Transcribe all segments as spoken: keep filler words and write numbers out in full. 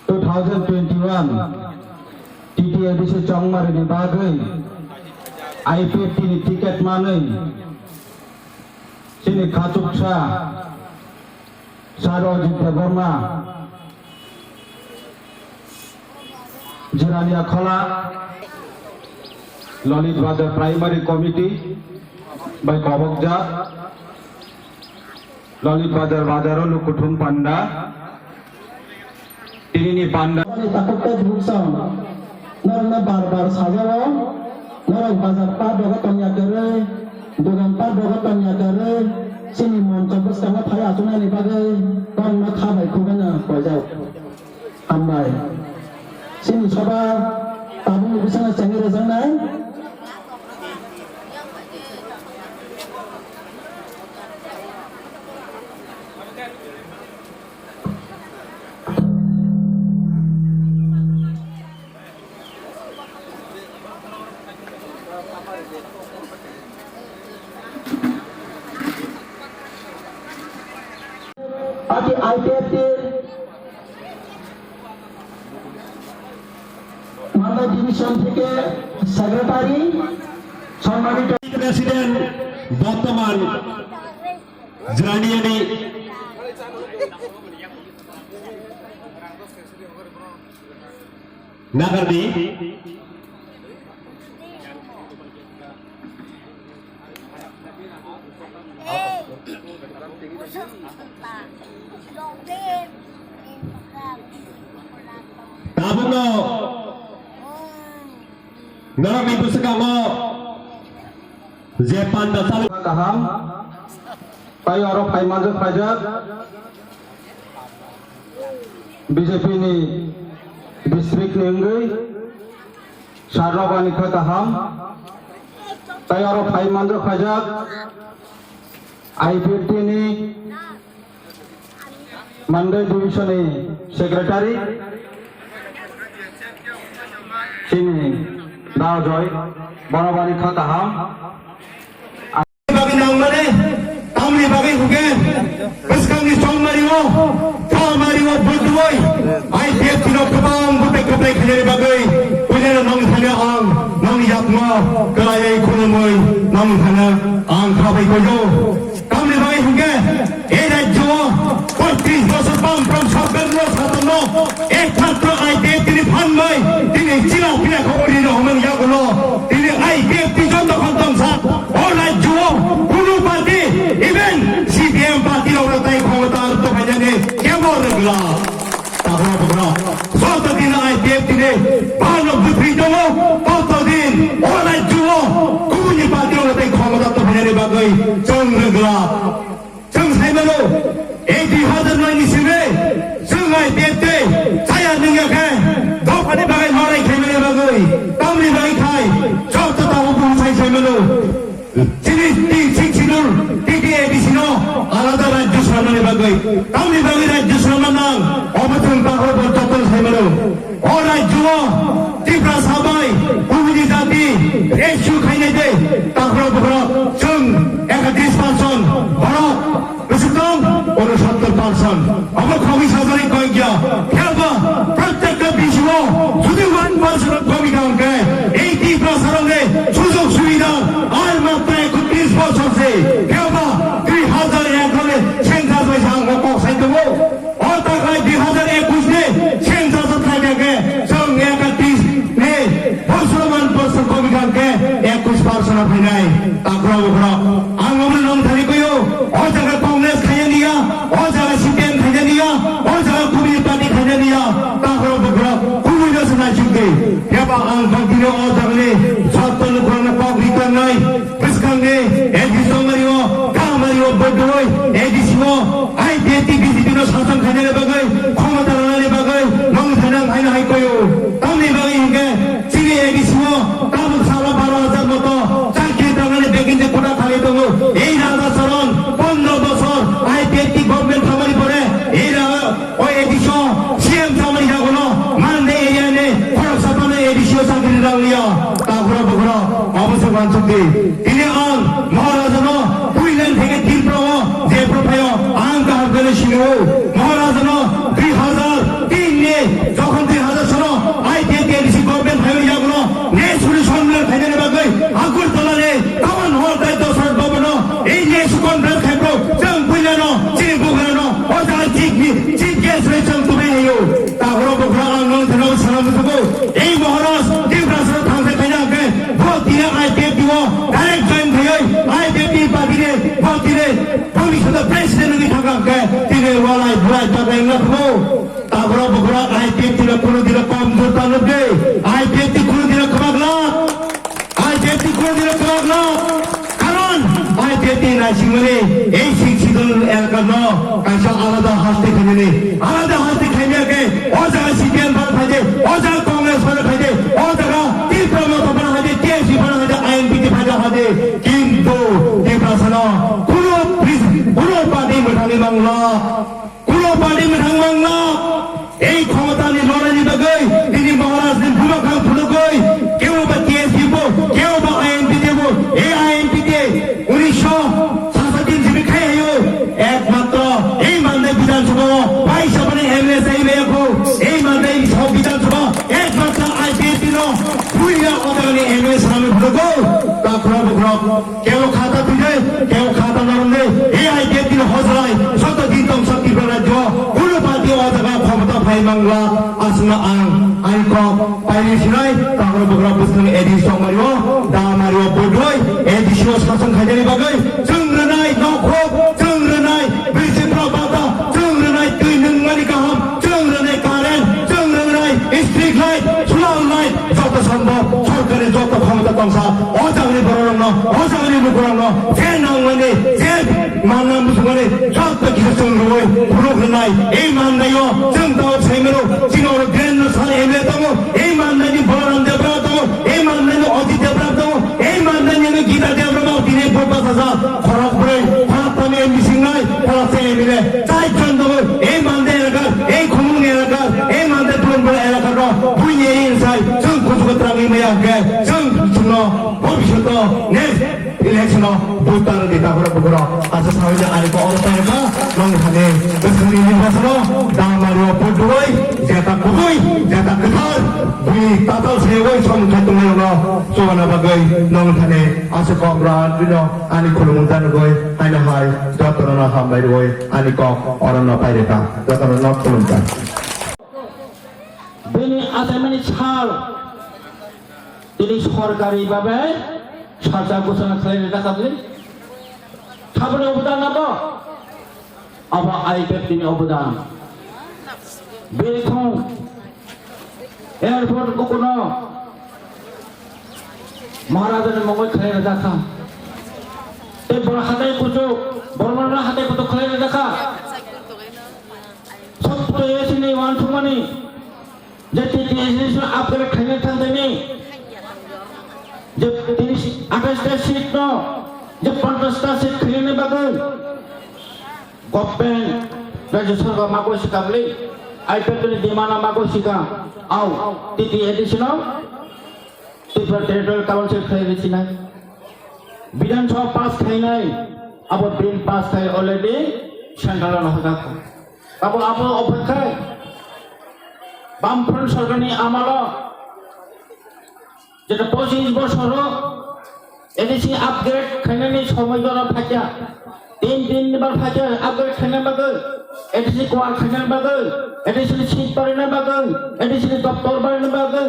Two thousand twenty-one T T A D C Chongmari ni bagwi I P F T ni ticket manwi chini khachuksa Sir Ajit Debbarma, Jirania Khola, Lalit Bazar Primary Committee bai kobokjak, Lalit Bazar bazaro lukuthum panda, tinini panda. Takhuk tei bukhuk song norokno bar bar sajao, norok bazar pat rogo tongya kwrwi, dogan pat rogo tongya kwrwi, chini moncho bwskango phai achuknani bagwi norokno kha bai khugano koijak. Hambai. Chini soba tabukni bisingno chengwi rwjaknai. Ati I P F T Manda division theke secretary, সম্মানিত president, বর্তমান জানিয়ানি নাগারনি। Tabukno norokni bwskango je panda chali kaham, tai oro phai manjak phaijak. B J P ni district ni wngwi sir rok ani kha kaham, tai oro phai manjak phaijak I P F T ni Mandai division ni secretary chini Daojoy, borok ani kha kaham. Bagwi nangmani, tamni bagwi hwnkhe bwskangni chongmario, chongmario bwdwui, I P F T no kwbang bwtwi kwplai khainani bagwi, puilano nong thani ang, nongni yakno kwlaiwi khulumwi nong thani ang khabai koyo. Tamni bagwi hwnkhe, ei rajyo o poitrish bosor bam pram sorkar no satanno, ekmatro I P F T ni phan bai, tini chila pila khobor ni no hwnwi yagulo, tini I P F T joto khon tongsa. O rajyo o kunu party, even C P M party rok no tai khomota ar to khainani kebo rwgla. Takhla bukhla. Joto din I P F T ni bano bwthwi tongo, toto din o rajyo o kubuni party rok no tai khomota to khainani bagwi chwng rwgla. Chwng sai mano, ei dui hazar noi ni simi chwng I P F T chaya nungya khe, dophani bagwi lorai khaimani bagwi, tamni bagwi khai, joto tabuk buphang sai sai mano. Chini T six schedule, T T A D C no alada rajyo swnamnani bagwi, tamni bagwi rajyo swnamna nang, obo chwng takhla bo joto sai mano. O rajyo o Tiprasa bai kubuni jati rescue khainai de takhla bukhla chwng ekatris percent borok bwswk tong unsottor percent. Obo khogwi sajani koi gya. Phiya ba protekta bisio jodi one percent komi kha hwnkhe ei Tiprasa rokni sujog subida ar matra ekatris bosor se. Phiya ba dui hazar ek rokni census bai sa ang kok sai tongo. O takhla dui hazar ekush ni census o thai khe chwng ekatris ni bosor one percent komi kha hwnkhe ekush percent o phainai takhla bukhla. Ang omo nong thani koyo, o jaga Congress khainani ya, o jaga C P M khainani ya, o jaga kubuni party khainani ya, takhla bukhla kubui no se naisingdi. Phiya ba ang bangtino o jaga ni joto lukurokno kok ri tongnai. Bwskangni A D C chongmario, kamario bodoi A D C o I P F T B J P no sasan khainani bagwi, khomota ranani bagwi, nong thanang haino hai koyo. Tamni bagwi hwnkhe chini A D C o tabuk salo baro hajar moto chakri tangnani vacancy kota khali tongo. Ei Radha Charan pondro bosor I P F T government thamani pore ei Radha O A D C o C M chamani jagono mande area ni khoroksa tano A D C o chakri rang liya. Takhura bukhura obo se wansukdi. Tini ang Maharajano puilan theke Tripura o je prophaio ang kaham khe sino. Maharajano dui hazar tin ni jokhon dui hazar sono I P F T A D C government phaio yaguno next solution mile phainani bagwi Agartala ni Town Hall tai Dasarath Bhavan no ei next conference khaibro chwng puilano chini bugrano o jaga chief ni chief guest bai chwng tubui haio. Takhoro bukhra ang nang thano sana mutugo ei Maharaj Tiprasa thangse khaina khe bo tini I P F T o direct join khaioi I P F T party ni bo tini Bhobishyot president wngwi thangkha hwnkhe tini walai bulai tabai wngna thangwi. Takhoro bukhoro I P F T no kunu dino komjor ta nukdi. I P F T kunu dino kwbak lak. I P F T kunu dino kwbak lak. Karon I P F T naisingmani ei Sixth Schedule elaka no kaisa alada hasti khainani. Alada hasti khaimya khe o jaga C P M phano phaidi, o jaga Congress phano phaidi, o jaga Tipra Motha phano phaidi, T S P phano phaidi, I N P T phano phaidi. Kintu Tiprasano kuno pris-, kuno party mwthangwi mangla, kuno party mwthang mangla. Ei khomotani loraini bagwi tini Maharajni bubakhang phunukwi kebo ba T S P bo, kebo ba I N P T bo, ei I N P T unisho sasa din jibi khai hayo. Ekmatro ei Mandai Bidhan Sabha o Bai Sabhani M L A sai maya kho. Ei Mandai Bidhan Sabha ekmatro I P F T no puila odagani M L A sami phunukgo. Takhro bukhro kebo khata twijai, kebo khata narwknai. Ei I P F T no hojlai, soto din tong sa Tripura rajyo, kuno party o jaga khomota phai mangla, aswkno ang, ani kok, paini sinai, takhro bukhro bwswkni A D C tongmario, damario bodoi, A D C o sason khaijani bagwi, chwng rwnai nokhok, chwng rwnai bisi bro bata, chwng rwnai twi nungmani kaham, chwng rwnai current, chwng rwnai street light, solar light, joto sombhob sorkari joto khomota tongsa o jagani bororokno, o jagani lukurokno je nangmani, je manna muchungmani joto kisa chwng rwui phunuk rwnai. Ei mannaio chwng tao saimano chini oro Birendra Sal M L A tongo, ei mannaini Balaram Debra tongo, ei mannaini Ajit Debra tongo, ei mannaini Gita Debra tongo, tini bo bachajak. Khorok bwrwi, khorok thani M D C wngnai, khorok se M L A. Chai jon tongo, ei Mandai elaka, ei Khumulwng elaka, ei Mandai Puranpura elaka rok, buini eri insai, chwng kuchugo twrangwi maya hwnkhe, chwng chwngno bhobishoto next election o vote tang di takhoro bukhoro. Asa sawi ani ko oro tang kha, nong thani, bwswkni nirbachono, damario vote rwui, jeta kubui, jeta kwthar, bui tatal sewoi som khai tongnairokno chubana bagwi nong thani, asa kok rwui no. Ani khulumung ta nugwi, haino hai, jotono no hambai rwui, ani kok orono pairikha, jotono no khulumkha. Bini achaimani sal, tini sorkari babe salsa ghoshona khlai rijak kha bini. Saboni obodan abo, abo I P F T ni obodan. Bini thung, airport kukuno, Maharajani mungwi khlai rijak kha. Tei borok hatai kuchuk, borok no hatai kuchuk khlai rijak kha. Sotto A C ni uansukmani je T T A C upgrade khlaina thangtani je tiris, athais ta seat no je ponchash ta seat khlaina bagwi government rajya sarkar mago sikabli I P F T ni demand mago sika au T T A D C no Tripura Territorial Council khlai rwchinai. Bidhan Sabha pass khainai, abo bill pass khai already central o hojakha. Abo, abo opekhai Bamfront sorkarni amalo jeta pochish bosoro A D C upgrade khainani somoi jora phaikha. Tin tin bar phaikha upgrade khaina bagwi, A D C kuar khaina bagwi, A D C ni seat barina bagwi, A D C ni doptor barina bagwi.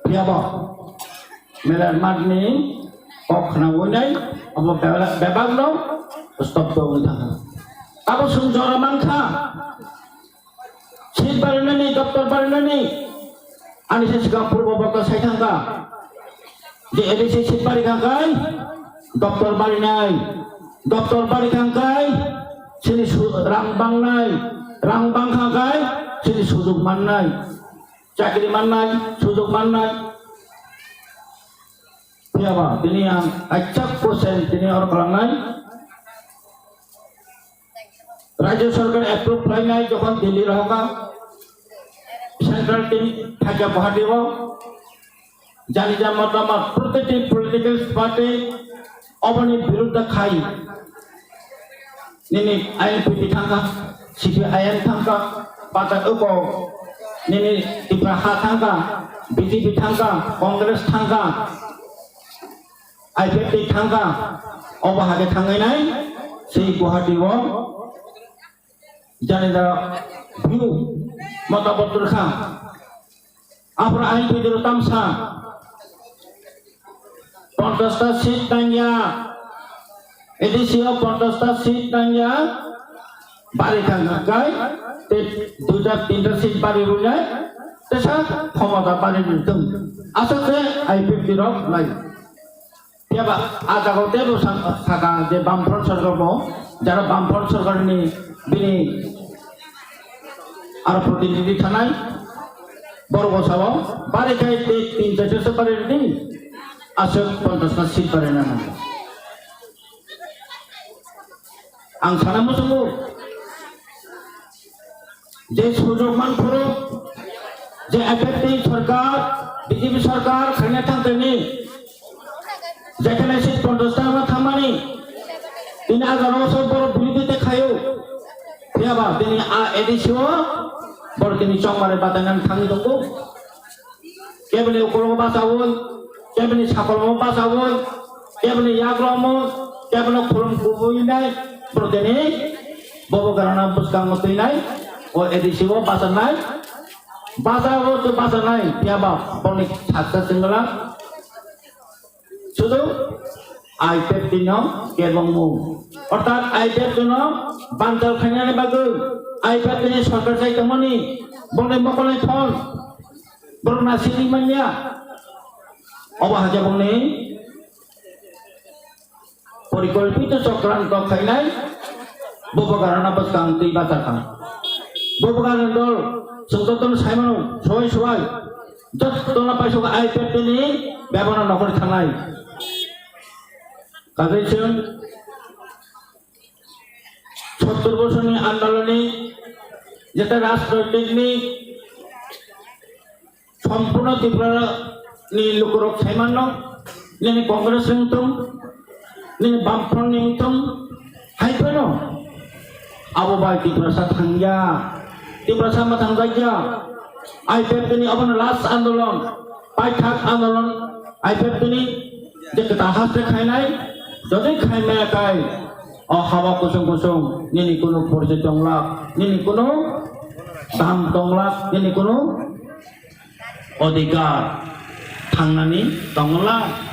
Phiya bo Melar matni kok khna winai abo bebak no stop do wng thangkha. Abo sung jora mankha. Seat barinani, doptor barinani. Ani se sikang purbo bokto sai thangkha. Je A D C seat bari khangkai, doptor barinai. Doptor bari khangkai, sini su-, rang bangnai. Rang bang khangkai, sini sujug mannai. Chakri mannai, sujug mannai. Phiya ba, tini ang kaisa question tini oro khalangnai. Rajya sarkar approve khlainai jokhon Delhi rohokha, central team thakya Guwahati o, jani ja motama protiti political party oboni birudda khai nini I N P T thangkha. C P I M thangkha, pata uko nini Tipra ha thangkha, B J P thangkha, Congress thangkha, I P F T thangkha, obo hake thangwi nai, sei Guwahati o jani da view mota botor kha. Aphuru aini bidiro tamsa ponchasta seat nangya, A D C o ponchasta seat nangya, bari thang kai, te duita tinta seat bari rwnai, tesa khomota bari rwtong. Aswk se I P F T rok nai. Phiya ba, a jaga o teibo sa-, saka je Bamfront sorkar bo, jara Bamfront sorkar ni bini aro protinidhi thanai, borok bo sao, bari khai tei tin chaita se bari rwdi, aswk ponchas ta seat bari nang. Ang sana muchungo, je sujok manphuru, je I P F T sorkar, B J P sorkar khaina thangtani, jekhane seat ponchas ta ma thangmani, tini a jora o sok borok birodita khaio, phiya ba tini a A D C o borok tini chongmare batainani thangwi tongo. Keboni ukulungo bachaui, keboni sakolongo bachaui, keboni yagromo, keboni khulum kubui nai, borok tini bobo garana bwskango twi nai, o A D C o bachanai, bachao to bachanai, phiya ba boni saksa sengla sudu I P F T no kebongmung. Orthat I P F T no bantal khainani bagwi I P F T ni sorkar sai tongmani boni mokolni phol. Borok na sini manya. Obo haja bongni porikolpito chokranto khainai bobo garana bwskang twi bachakha. Bobo garana dol songtoton saimano soi soi jotto na paisok I P F T ni bebana nokol thanai. Kagwi chwng sottor bosorni andolonni jeta rajnoitikni sompurno Tripura ni lukurok saimanno, nini Congress ni wngthung, nini Bamfront ni wngthung, hai phano abo bai Tiprasa thangya, Tiprasa ma thangjakya, I P F T ni obono last andolon, paithak andolon, I P F T ni je kwtal haste khainai, jodi khaimaya kai, o hawa kusung kusung, nini kunu porsi tonglak, nini kunu dam tonglak, nini kunu odhikar thangnani tonglak.